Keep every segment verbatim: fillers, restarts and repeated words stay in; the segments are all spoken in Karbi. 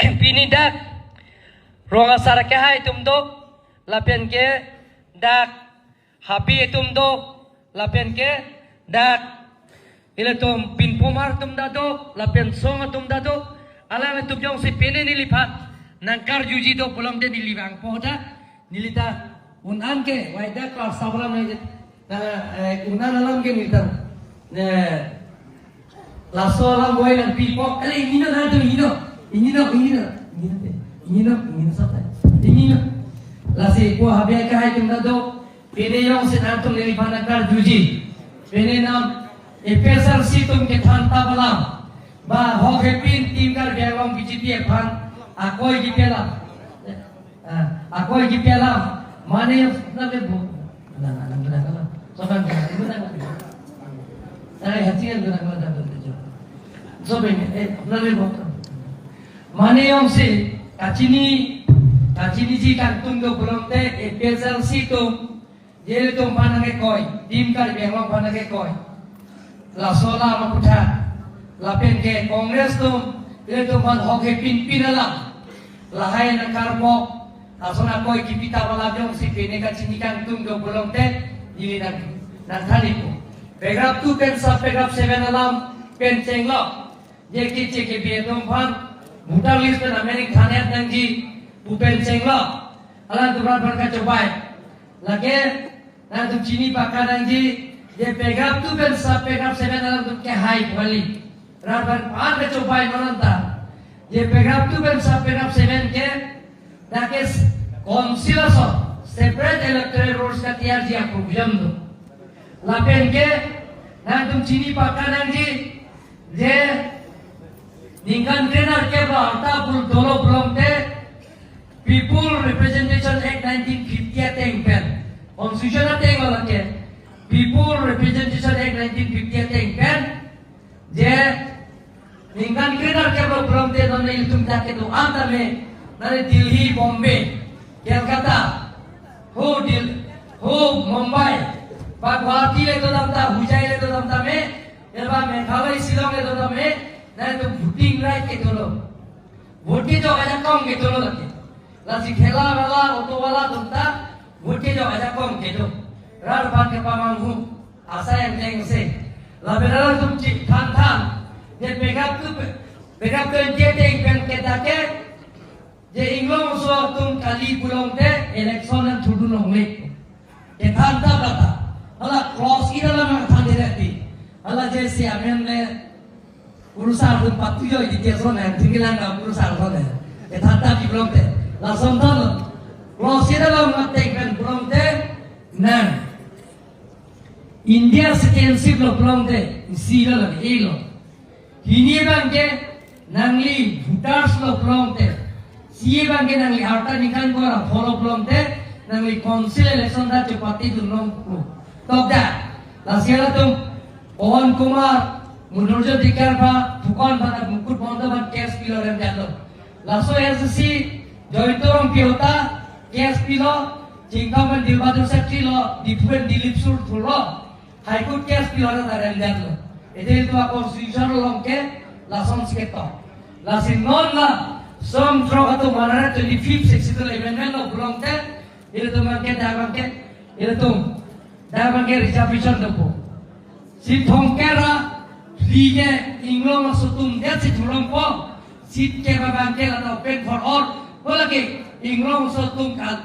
Pini dak rong asar kehai atum do, lapen ke dak hapi atum do, lapen ke dak ilitum pinpomar atum ta do, lapen song atum ta do, alanglitum jongsi pini neliphan nangkarjuji do pulote neli vangpo ta, neli ta un-an ke, wai dak class sabala nai, eh, un-an alam ke neli ta, eh, laso alam wai nangpipo, ale inino na do inino, inino, inino, inino, inino, inino sata, inino. Lasi ko habi kehai atum ta do, pini jongsi nangtum neliphan nangkarjuji. Pini nam A P H L C atum kethan tap alam, ba hok hepin Team Karbi Anglong B J P aphan akoi kipi alam. Ah, akoi kipi alam. Mane nang le bo. Nang, nang, nang, nang, nang. So kan, nang, nang, nang. Ai, hati yang nang, nang, nang, nang. So ben, eh, nang le bo. Mane jongsi kachini, kachiniji kangtung do pulote A P H L C atum, je ilitum aphan nangkekoi, Team Karbi Anglong aphan nangkekoi, laso alam aputhak, lapen ke Congress atum, ilitum aphan hok hepin pin alam, lahai nangkarpo, lason akoi kipi tap alam jongsi pini kachini kangtung do pulote, neli nang, nangthan-ikpo. Paragraph two pen sub paragraph seven alam pen chenglo. Je keche kebi atum aphan voter list pen amen ingthan-et nangji pu pen chenglo. Alangtum rat aphan kachobei. Lake nangtum chini paka nangji, je paragraph two pen sub paragraph seven alangtum kehai kali. Rat aphan pan kachobei non anta. Je paragraph two pen sub paragraph seven ke, dak ke council ason separate electoral rolls katiyarji a-provision do. Lapen ke nangtum chini paka nangji, je ningkan krenerkep ra arta pul dolo pulote People Representation Act nineteen fifty ateng pen, Constitution ateng lo lake, People Representation Act nineteen fifty ateng pen, je ningkan krenerkep lo pulote non ilitum dak kedo-an tame, nane Delhi, Bombay, Kolkata, ho Dil-, ho Mumbai, ba Guwahati le dodam ta, Hojai le dodam tame, eba Meghalaya Shillong le dodam me, nangtum voting right ke dolo. Vote kejok ajakong ke dolo lake. Lasi thela wala, auto wala atum ta vote kejok ajakong kedo. Rat aphan kepamanghu asai angteng se. Lapen alangtum chik than than, je paragraph two, paragraph twenty ateng pen ke dak ke, je Inglongso atum kali pulote election nangthurdun longle. Kethan tap ta. Hala clause ida alam nangthan-et ati. Hala je si amen le kurusar atum patu jo di teson nang tinggi lang na kurusar atum le. Kethan tap di pulote. Lason than lo. Clause ida alam nangthan pen pulote nang India citizenship lo pulote, C lo lake, A lo. Hini abang ke nangli voters lo pulote, C abang ke nangli arta ningkan ko ra pho lo pulote, nangli council election ta chepatedun longpo. Tokda, lasi alangtum Pawan Kumar, Madhurjya Dikar aphan, Fukan aphan, Mukut Mahanta aphan case pilo remdetlo. Laso S C Joyanta Rongpi ahut ta case pilo, Chingthong pen Dilbadur Shetty lo, Diphu pen Dilip Sur thurlo. High Court case pilo ta remdetlo. Ede ilitum a-constitution along ke lasonsi ketok. Lasi non la som throk atum one hundred twenty-fifth section amendment lo pulote, ilitum abang ke, dak abang ke, ilitum dak abang ke reservation dopo. Seat thomkep ra free ke Inglongso atum det si thurlongpo. Seat kep abang ke lata open for all. Hala ke Inglongso atum kal-,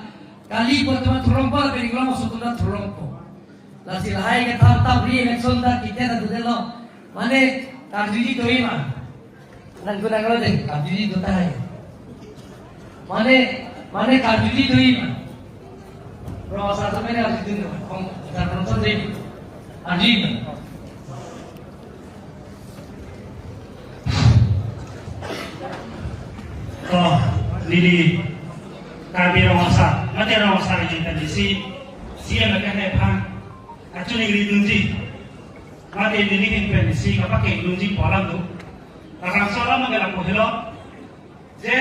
kali pu atum thurlongpo, lapen Inglongso atum ta thurlongpo. Lasi lahai kethan tap, re-election ta kite ta dodelo. Mane karjuji do-i ma? Nang guna kalau deh, karjuji do tahai. Mane, mane karjuji do-i ma? Rong asar sampai karjuji do-i ma? Kong, tar rong asar deh. Karjuji ma? Oh, neli Karbi rong asar, mate rong asar ji kan disi, C M ke hai aphan kachiningri dunji. Mate neli ahin pen si kapakeng dunji pu alam do. Labangso alam ke lapu helo. Je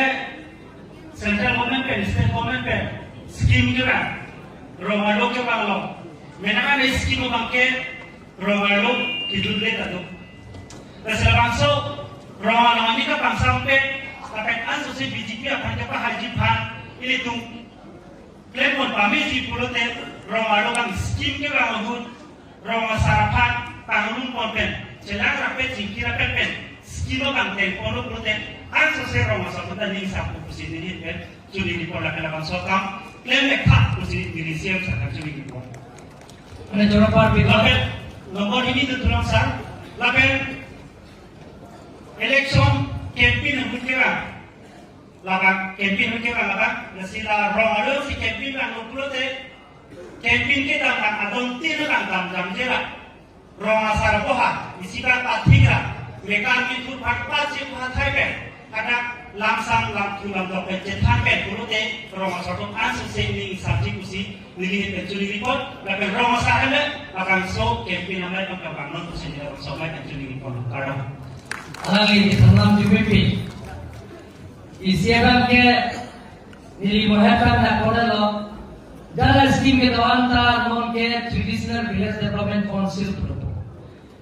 central government pen, state government pen scheme kira rong arlo kevanglo. Mena kan scheme abang ke rong arlo kidun le ta do. Lasi labangso rong arlo ni kapangsam pen, lapen anso Si B J P aphan kepahaiji aphan ilitum klempon pameji pulote rong arlo abang scheme kevang ahut rong asar aphan pangrumpon pen, chelang rapet chingki rapet pen scheme abang tengponlo pulote, ansose rong asar atum ta ning sap pusi neli pen choningri pon, lapen labangso akam klem mekha pusi neli C E M sir aphan choningri pon. Mane choro parpik. Lapen nombor hini dun thulang sir, lapen election campaign ahut kevang, labang campaign ahut kevang labang, lasi la rong arlo si campaign vanglo pulote, campaign kedam abang adon tin abang dam jamje ra. Rong asar aboha, isi abang pathik ra, mekar mithu phan pachip phathai pen, kadak lamsam lamthu lamdok pen chethan pen pulote, rong asar atum ansose ning sapji pusi neli pen choningri pon, lapen rong asar ahemle labangso campaign amei pangkabang non pusi neli rong asar amei pen choningri pon. Kardom. Alangli kethanlam jupipi. Isi abang ke neli mohet kan na kona lo. Jala scheme kedo-an ta non ke Traditional Village Development Council pulo.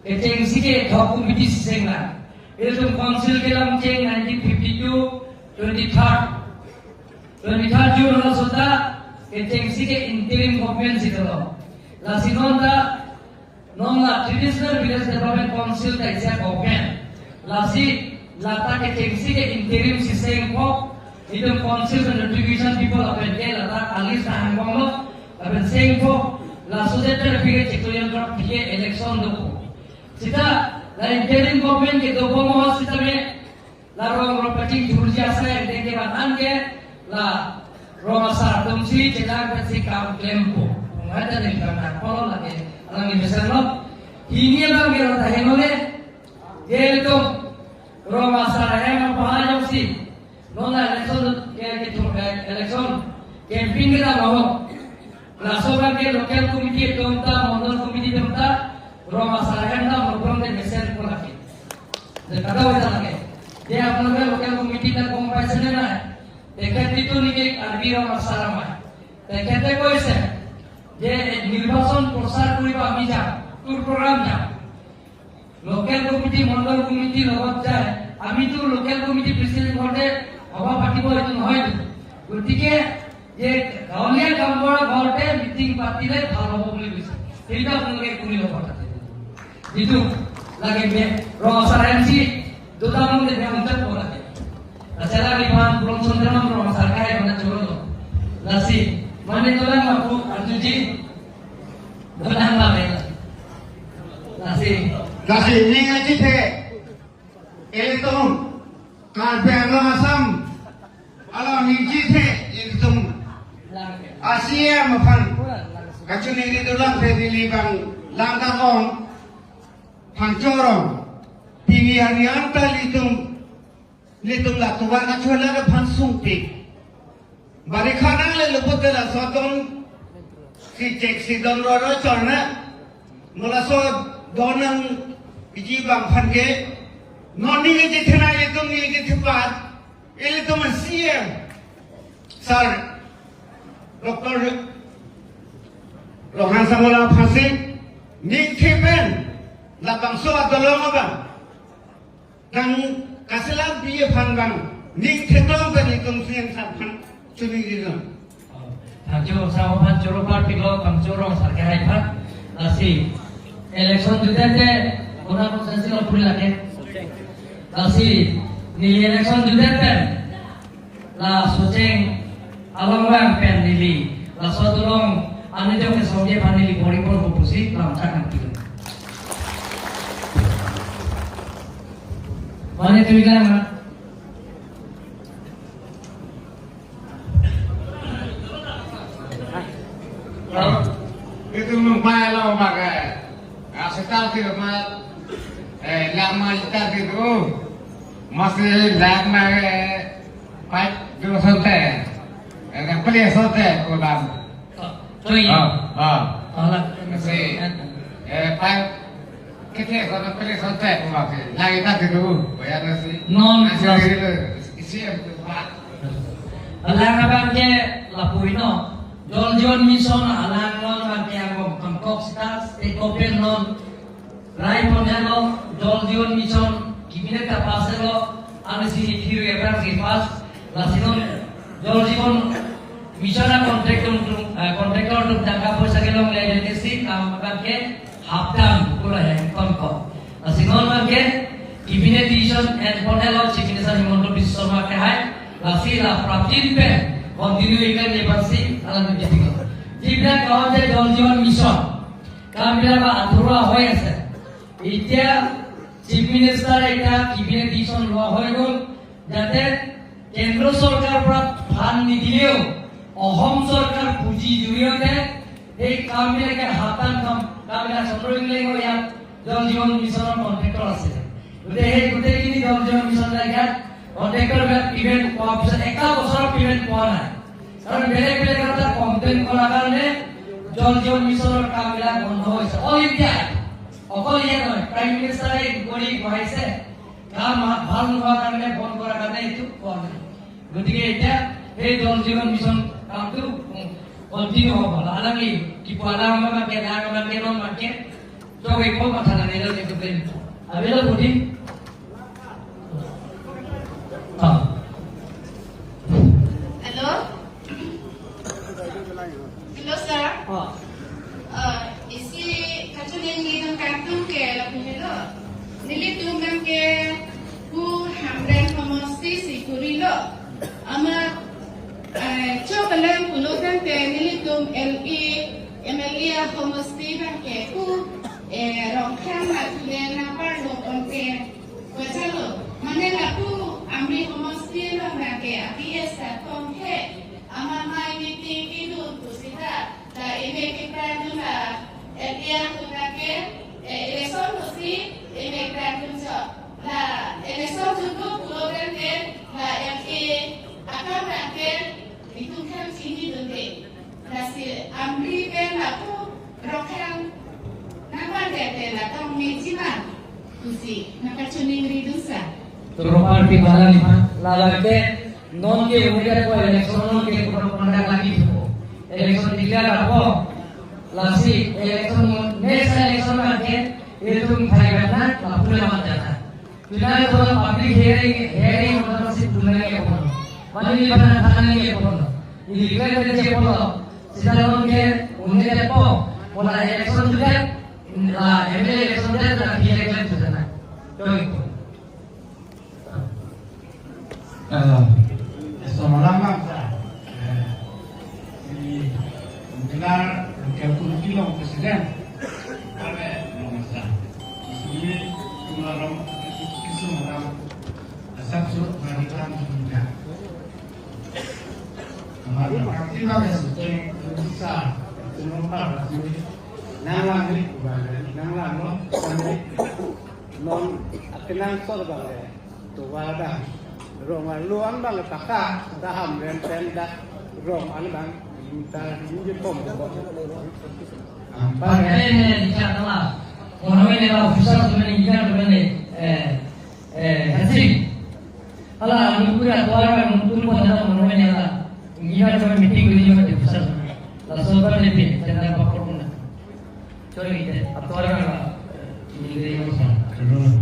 Kechengsi ke thok committee siseng na. Ilitum council kelang cheng nineteen fifty-two, twenty-third. Twenty-third June lo sota kechengsi ke interim government si dolo. Lasi non ta non la Traditional Village Development Council ta isi a-government. Lasi lata kechengsi ke interim siseng po, itum council pen notification pipo lapen ke lata a-list ta hangbomlo, lapen seng po, laso je terpikir chiklo yang terpikir election dopo. Sita la interim government kedo bomlo sitame, la rong rong pachingthurji asai dengke bahan ke, la rong asar atum si chelang pensi kam klempo. Pengajar ni kam nak polo lagi, alangli mesen lo. Hini abang ke rong tahen lo le. Dia itu rong asar ahem apa aja si. Non la election ke, ke election campaign kedam ahok. Laso abang ke local committee atum ta, mondol committee atum ta, rong asar ahem ta, rong te mesen pon lagi. Dia kata wajah lagi. Dia apnal ke local committee ta kong paisa nai. Tekheti tu neli Karbi rong asar amei. Tekhete koise. Dia nirbachon prochar koribo ami jang. Tour program jang. Local committee, mondol committee logot jai. Ami tu local committee president korte hobha patibo, itum hoi tu. Gotike je gaonliya gaonbura korte meeting patile bhal hobo buli koise. Seta apnaloke kuri lo korte. Jitu lagi me rong asar M C duta mung de me ungchat ko lagi. Acara di pan belum sonte mam rong asar kai mana choro lo. Lasi mane tolang aku arjuji. Benang ba bela. Lasi. Lasi ning achethe. Ilitum Karbi Anglong Assam along ning chethe ilitum a-C E M aphan kachoningri dolang pen neli abang langdam ong, phan choro. Pini hari anta ilitum, ilitum la tuan achola aphan sungpik. Bari khanang le luput ke laso don si chek si don ro ro chorna. Mo laso don nangpiji abang aphan ke non neli chethenei, ilitum neli chethepat, ilitum C E M sir Doctor Ronghang Sangma aphansi ningthe pen labangso adolong abang nang kaselam pi aphan abang ningthe tong pen ilitum C E M sir aphan choningri lo. Thank you, sir aphan choro parpik lo, pang choro sar ke hai phan. Lasi election jutdet te kona kona si lo puri lake. Lasi neli election jutdet pen la Socheng along vang pen neli laso adolong anijong kesongje aphan neli bor-i ponpo pusi lamchak nangpi. Mane tui lang ma. Itum nung pai lo bak eh. Aseta ti ma eh lang ma ita ti tu. Masi lang ma eh pai du sonte. Eh nang peli sonte ko dam. Tui. Ah, ah. Tolak. Masi eh pai kete ko nang peli sonte ko masi lang ita ti tu. Bayar nasi. Non. Nasi plus. Diri lo. Isi yang tu pak. Alang abang ke lapuino. Jal Jeevan Mission alang non abang ke angbong kangkok sita state government non rai pon-et lo, Jal Jeevan Mission cabinet ta pass-et lo, ansi hiru ya berang si pass. Lasi non Jal Jeevan Mission a contractor atum, eh, contractor atum tangka poisa kelongle ajoine si kam abangke hapdam pulo he kongkong. Lasi non abangke Cabinet decision and Honorable Chief Minister Himanta Biswa Sarma kehai, lasi la prapjin pen continue ikan ye bangsi alam dibitik. Jibla kawan je Jal Jeevan Mission kam bilak ba athura hoi ase. Itya Chief Minister ekta Cabinet decision lo hoi gol, jate Kendro Sorkar pra fund nidileyo, Ahom Sorkar puji juriyote, ei kam bilak ke hapdam kam, kam bilak sonro ingleng ho ya, Jal Jeevan Mission contractor ase. Gute he, gute kini Jal Jeevan Mission lagi, contractor bilak payment poa, pisa ekta bosor payment poa nai. Karon belek belek kata complain kola karone Jal Jeevan Mission kam bilak bondho hoise. All India, okol iya noi, Prime Minister e inquiry kohaise. Kam ha-, bhal nohowa karone, bon kora karone itu kowa nai. Gotike etya, he Jal Jeevan Mission kamtu, um, continue hobo. La alangli kipu alam abangke, alam abangke, non abangke, chok-ikpo matha nangne lo itu pen. Avelo budi. Ah. Hello? Hello, sir. Ah. Uh, isi kachiningri dun kangtung ke lapu helo. Nelitum abangke pu Hamren homosti si kurilo. Amat, eh, chok alam pulo tangte nelitum L A, M L A homosti abangke pu, eh, Rongkhang atule nangparlo konte. Kachalo, mane lapu Amri homosti along abangke a P S ta tong he, amat mai meeting kedun pusita, la emek kepradun la L A atum abangke, eh, election pusi emek pradun chot. La election dunlo pulo tangte, la L A akam abangke itum khan chinidunde. Lasi Amri pen lapu Rongkhang nangpandetde la tong meji ma pusi nangkachiningri dun sir. Property wala ni ha. Labangke non ke unit ko election non ke code of conduct lagi thupo. Election declare apo. Lasi election, next election abangke itum thai gana lapu le man jana. Pinai bola public hearing, hearing bola si dunai ke bola. Mane ni bana thana ke bola. Ini keren je bola. Sida non ke unit po. Bola election tu kan, la M L A election tu kan, la P A election tu kan. Joi. Eh, selamat malam, Pak. Eh, ini Mungkinar, Mungkinar Kulukilong Presiden. Kami belum masa. Ini Tularong, Kisung Ram, Asap Surut Barikan Dunia. Kemarin, kita ada syuting, bisa, cuma empat belas menit. Nang langli, nang langlo, non akenangsot abang le. Tovar abang. Rong arlo abang le paka, ta Hamren pen dak rong abang. Minta injil pom. Ampa. Ini, ini, ini, ini, ini, officer, ini, ini, ini, eh, eh, Hasim. Hala, nungkura tovar abang, nungkura tovar abang, nungkura tovar abang. Ini, ini, meeting, ini, ini, officer. Laso abang le pi, chanda pakor na. Sorry, eh, atovar abang, eh, ini, ini, ini, ini.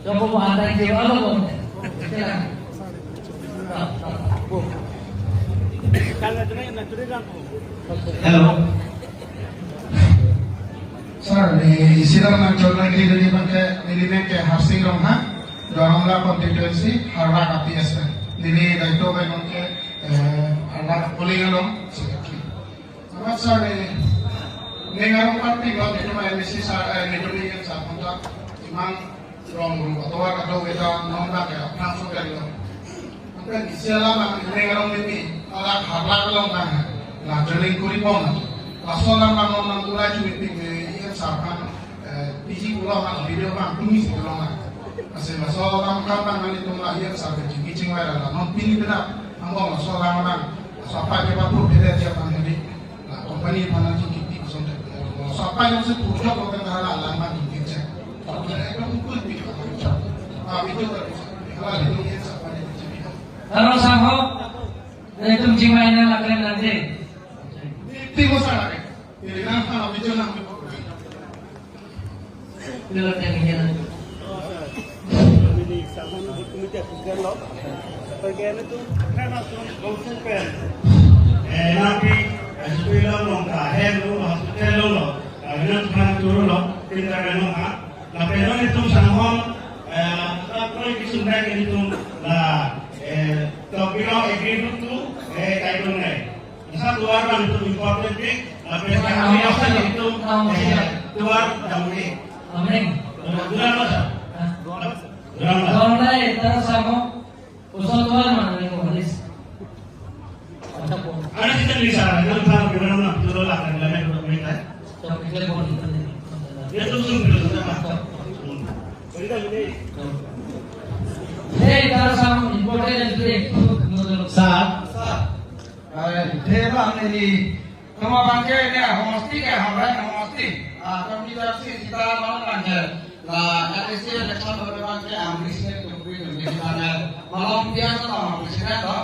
Coba mau antar dia, apa, Bu? Silakan. Hello. Sir, ni isi lam nangchot nangkiri neli abangke, neli abangke Harsing Ronghang, Duar Amla constituency, Howraghat A P S. Neli daito abang ke, eh, Howraghat polling along, secretary. Amat sir, ni, ning arong party ba, netum M A C sir, eh, netum E M sir, kontak, imang rong rong atovar kadokave ta non dak ya, aphrang so kali lo. Angke isi alam ang ning arong mimi, alak hablak along nang, la joining kuri pon. Laso alam ang non nang kulai chu meeting, eh, E M sir kan, eh, P G pulo kan, video kan, kumi si pulo kan. Ase laso alam kan nang nelitum la E M sir ke chingki chingvai la, non pini pina, ang bong laso alam nang, laso apai ke papu pede aja kan hedi. La company aphan nangchingkipik ason thek. Laso apai nangsi purjok lo kan hala alam nangchingkipik chek. Ekdom kulpik. Ah, video kan. Hala video kan sa company nangchingkipik. Aro sangho, netum chingvai nang laklem nangji. Timo sa lagi. Ini kan hala video nang. Ini lo tengah. Pen itum, pen atum, gongsun pen. Eh, napi, eh, hospital along ta, hem lo, hospital along lo, eh, nang thang turo lo, pintar along ha. Lapen non itum sanghong, eh, ta koi kisum dak itum la, eh, tok pilo agree to, eh, kaitung nai. Sa tovar abang itum important thing, lapen kami asa itum, eh, tovar damri. Amen. Tovar lo sa. Tovar lo. Tovar lo, eh, tovar sanghong. Uson tuan mana ni ko hadis. Ada kita bisa, yang tahu gimana nak betul lah kan, kami untuk minta. Dia tu sungguh betul sama. Hey, kalau sama important dan penting. Sir. Eh, dia bang ini Koma abangke ne homosti ke Hamren homosti. Ah, kami dari si sita malam abangke. La, dari si election abangke Amri si tu kui tu di sana. Malam biasa tu Amri si tu.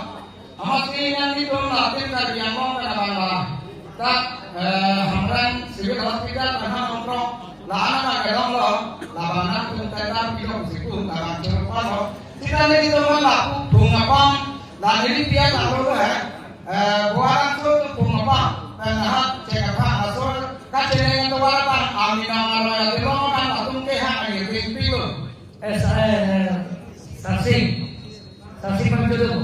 Homosti nanglitum lapen dari yang mau kena bangla. Tak, eh, Hamren civil hospital kena kontrol. La anak ke dong lo. La bang nangtum tendang pidong siku. La bang cerupa lo. Sita ne di teman lapu bunga pam. La jadi dia tak perlu eh. Eh, Buarangso tu pung apa, pen hat, cek apa, asor, kacene yang tu wala bang, ami nang arwah ya, di rumah kan, atum ke hak, ani ring pilu. Eh, sa-, eh, Sarsing. Sarsing kan betul tu.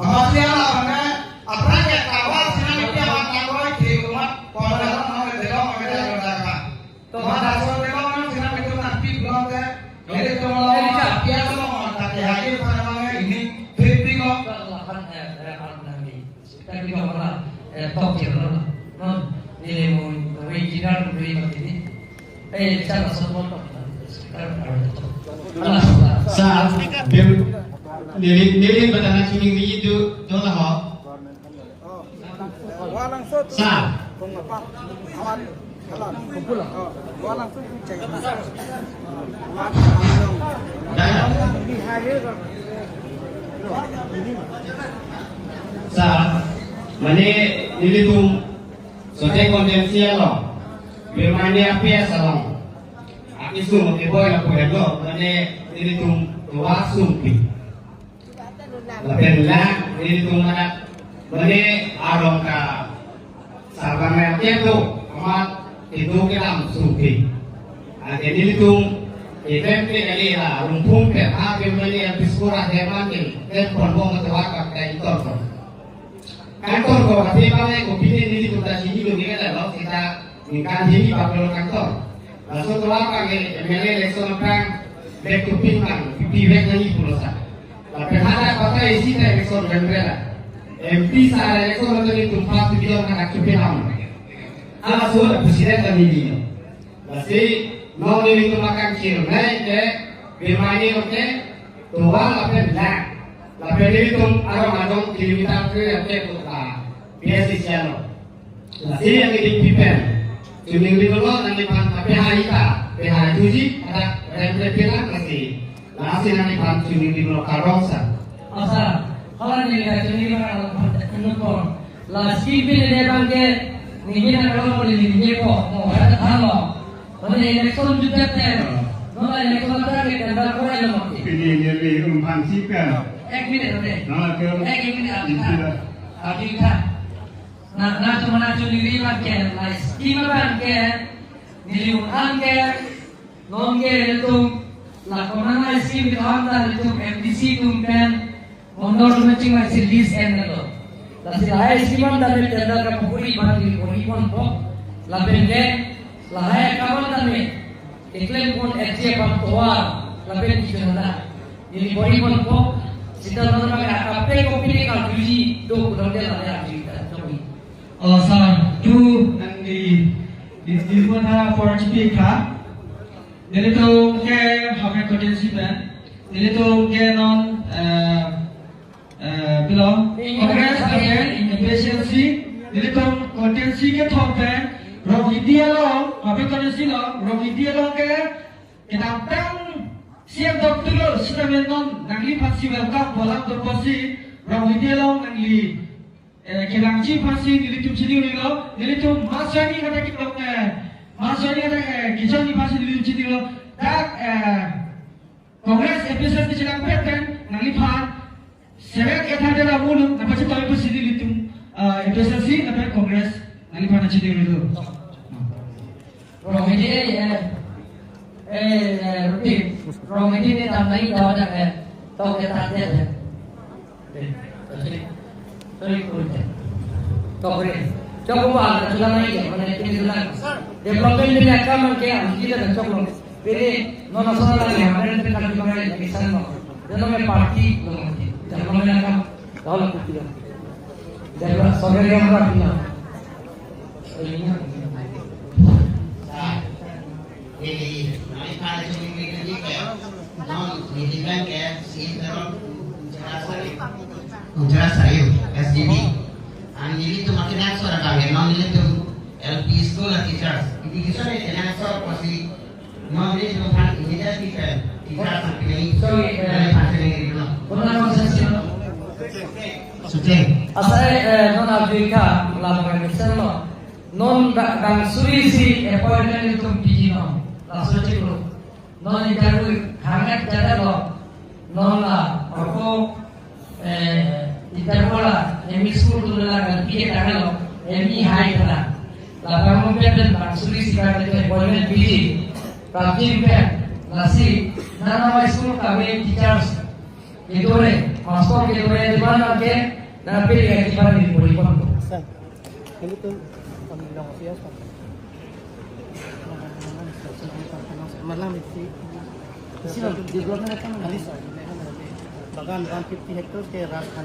Apa sih yang apa, eh? Apa ya, kawan, sini dia makan, kawan, di rumah, pada orang mau di rumah, kita ada. To ma daso te long nang sinam itum nangpi pulote. Jadi to ma long, eh, dia to long, tapi haji pada long ini fifty long. Lahan, eh, eh, nangli. Tapi kalau mana, eh, tok je lo. Non, ini mau regional beri macam ini. Eh, bicara semua tok. Sir, bil-, neli, neli bertanya sini, neli itu, itu lah, ho. Sir. Dah. Sir, mane nelitum sote konvensi along, mane A P S along, aki sum ke boy lapu helo, mane nelitum dua sumpi. Lapen lang, nelitum anak, mane arong ka sarbang yang kedo, amat kedo kedam sumpi. Anke nelitum, item ke kali la, rumpung ke ha ke mane yang biskura heman ke, tem pon bong ke waka ke itor pon. Kantor ko, tapi bang ko pini nelitum ta sini lo ni kan lo, kita ningkan hini bak lo kantor. Laso tovar abang ke M L A election abang back to pink abang, P P back nangji pulo sa. Lapen hadak kota A C ta election kan bela. M P sa election lo nelitum pas tu bilang hadak chupi ham. Halaso president kami di. Lasi, non nelitum akan chirnai ke, bermain ke, tovar lapen lang. Lapen nelitum arong adong kilometer ke, ke, ke, biasa sialo. Lasi yang ini pipen. Chuning di dolo, nangliphan, tapi hari ta, tapi hari tuji, ada rem rem pilang, lasi. Lasi nangliphan chuning di dolo karong sa. Asa, hala ni ka chuning di dolo karong sa. Lasi pin de abangke, ningin na karong poli ningin ko, mo, ada talo. Mane election jutjat te. No election ta ke tendang kore lo mati. Pini neli rumphan si kan. Ek minute, oke. Nah, ke. Ek minute, abhi tha. Abhi tha. Na, na, cuma na, cuma neli abangke, la scheme abangke, neli un-an ke, non ke, nelitum, la kona na scheme abang ta nelitum M D C atum pen, Mondol atum chingvai si list enlo. Lasi lahai scheme an tame tender kapuri bang neli puri ponpo. Lapen ke lahai akam an tame keklem pon H A P tovar lapen kejun an ta neli puri ponpo. Sita nang ma kape kopi ni kajuji do kudang de lahai ajuji ta chobi. Oh, sir, tu nang di, di, di mana forest pi ka? Nelitum ke Hamren constituency pen, nelitum ke non, eh, eh, pilo, Congress pen, A P H L C, nelitum constituency kethom pen, Ronghidi along, Hamren constituency along, Ronghidi along ke, kedamtang C M doctor lo, sita men non, nangliphan si welcome, bolam dorpo si, Ronghidi along nangli, eh, kelangji aphansi nelitum chini lo, nelitum mass joining kata kelong, eh, mass joining kata, eh, kejorji aphansi nelitum chini lo, dak, eh, Congress A P H L C kechelang pet pen, Seven eight hundred amuluk, nangpachethang pu sidi ilitum, ah, A P H L C, lapen Congress, nangli pana chidi ilo. Rong Hedi, eh, eh, eh, Ruti, Rong Hedi ne tam nai daw dak, eh, tok ke tat de. Sorry, sorry, sorry. Tok re. Chok mo ala chula nai ke, mane kini chula. Development pen akam ke, ang kita dan chok lo. Pini, non asal lagi, hamren pen kami pakai election lo. Dia nama party lo, development akam. Tahu lah, kita. Dia sorkar yang berapa? Ini. Ini, nai pala chini ngi ngi ke, non, ngi ngi ke, si teron, Ujara Sari, Ujara Sari, S D B. Ang nelitum akenangsot abang, non nelitum L P school a teachers. Education e kenangsot pusi, non nelitum aphan immediately pen, teachers ang pinai, sorry, eh, nai pala chini ngi ngi, no. Kona kona sesi, no? Suting. Asai, eh, non abika, la bang selo. Non da, bang suri si appointment itum piji non. Laso chiklo. Non interview hangat jada lo. Non la, ako, eh, interview la, M E school tu la kan piji tanglo. M E high tana. La bang mo pen bang suri si bang appointment piji. Prapjin pen, lasi, nana high school kami teachers. Kedore, master kedore di mana ke, na pili ke di mana di puri pon. Sa, ini tuh kami bilang sih ya, Pak. Malam itu. Sino, development kan alis. Bagan one fifty hectares ke ras kan,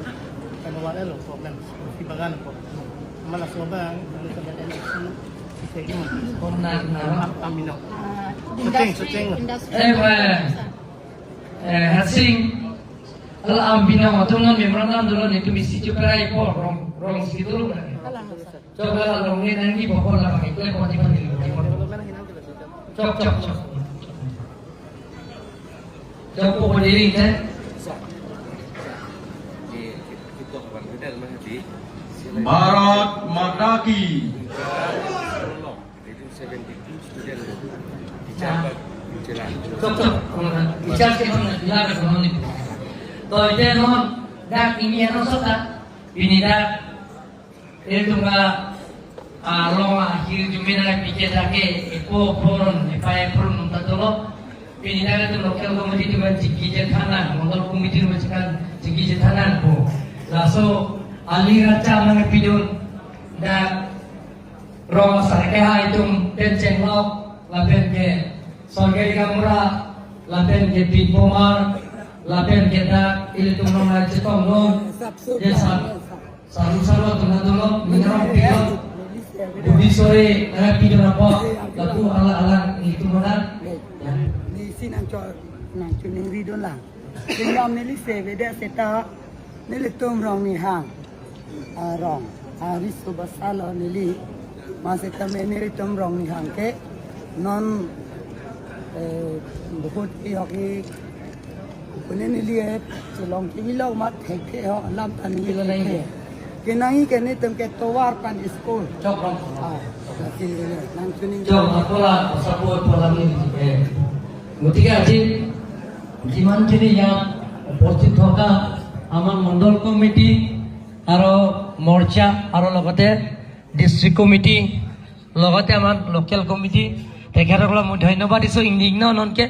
kan wala lo problem. Di bagan ko. Malah coba, lalu ke election, kita gimana? Kona, kona. Am-, amino. Ah, Suting, industry, suting. Industry. Eh, wah. Eh, Harsing, ala ambinong atum non memorandum dolo, netum isi chuperai po, rong, rong si dolo. Coba la rong ne nangji bokol la pakai kue poti poti. Chok, chok, chok. Chok po po diri, eh. Bharat Mata Ki. Chok, chok. Bicara ke mana? Bicara ke mana ni? To ite non dak ini ano sota. Pini dak ilitum ka, ah, long ahir jume na pike dak ke epo poron, epa epron nung ta dolo. Pini dak ilitum local committee atum kan chingki chethan nang, mondol committee atum kan chingki chethan nangpo. Laso ali racha nangpidun dak rong asar kehai atum pen chenglok, lapen ke sorkari gaonbura, lapen ke pinpomar, lapen ke dak ilitum rong chetong lo, ya sa, saru saru atum na dolo, minrong pidun, budi sore, eh, pidun apa, lapu ala ala ilitum rong. Ya. Neli si nangcho, nangcho ningri dun lang. Tinggal neli se beda seta, nelitum Rongnihang. Ah, rong. Ah, riso basa lo neli. Maseta me nelitum Rongnihang ke. Non, eh, bahut ke hoki. Pune neli, eh, chelong ke bilong mat thek ke ho, lam tan neli ke. Kenangji ke netum ke tovar pen school. Chok, chok. Ah, nangcho ningri. Chok, apola, support pola ni, eh. গতিকে আজি যিমানখিনি ইয়াত উপস্থিত থকা আমাৰ মণ্ডল কমিটি আৰু মৰ্চা আৰু লগতে ডিষ্ট্ৰিক্ট কমিটি, লগতে আমাৰ লোকেল কমিটি, তেখেতসকলক মই ধন্যবাদ দিছোঁ। ইংলিছ ন ননকে